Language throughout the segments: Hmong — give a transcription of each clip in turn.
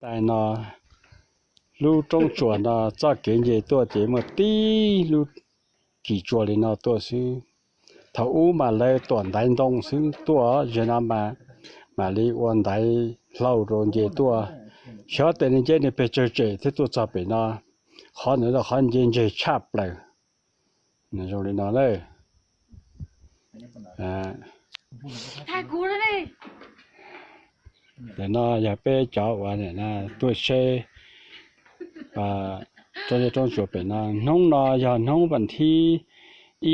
Tais no, lub roob tsuas no txoj kev nce tuaj ces muaj tib lub kis tsua li no tuaj xwb. Thaum ub mas lawv tuam ntaiv ntoo xwb tuaj, zaum no mas mam li ua ntaiv hlau rau nce tuaj. Xyov tes nws nce nws pes tsawg tsem thiaj tuaj txog pem no. Qhov ntawd yog qhov nce ntseg tshaj plaws. Zoo li no lawm. Ntawm no yog peb cov uas tuaj seb roob tsuas pem no. Hnub no yog hnub vas thib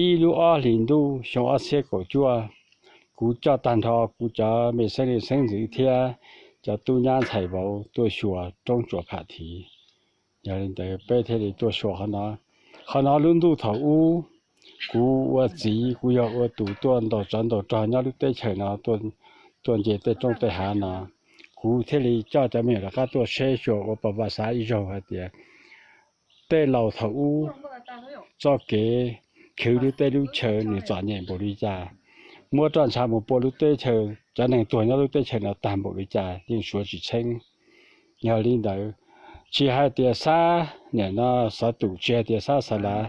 ib lub ob hlis ntuj xyoo ob txhiab kaum cuaj. Kuv coj tag nrho kuv cov me xeeb leej xeeb ntxwv thiab cov tub nyab ntxhais vauv tuaj xyuas roob tsuas Pham Thiv. Yog li ntawd peb thiaj li tuaj xyuas qhov no. Qhov no lub ntuj thaum ub, kuv ua txiv kuv yog ua tus tuaj ntaus tsov ntaus rog nyob lub teb chaws no, tuaj nce tej roob tej hav no. Kuv thiaj li coj cov me nyuam rov qab tuaj seb xyuas ua pov pam xav ib zaug hais tias tej laus thaum ub txoj kev khwv lub teb lub chaw nws txom nyem npaum li cas, muab roj ntsha mus pua lub teb chaws, cov neeg tuag nyob lub teb chaws no tag npaum li cas yeej suav tsis tsheeb. Yog li ntawd, tsis hais tias Xab Niam no xov tus, tsis hais tias Xab Xas Lav,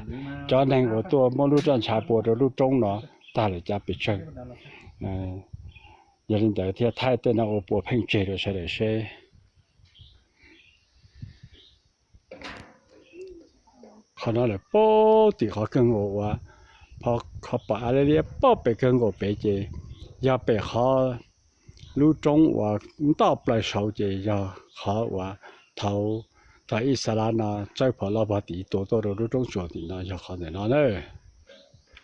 cov neeg uas tuaj muab lub roj ntsha pua rau lub roob no tag lawm cas pes tsawg. Yog li ntawd thiaj thaij tej no ua pua pheej tseg rau sawv daws seb. Qhov no lawm pab tim qhov kawg nkaus uas, qhov pom a li liab pab pem kawg nkaus pem ces yog pem qhov lub roob uas ntoj plaws saud ces yog qhov uas thaum, thaum ib Xas Lav no tsawb phom loj pog tid tua tuaj rau lub roob tsuas tim no yog qhov ntawm no na.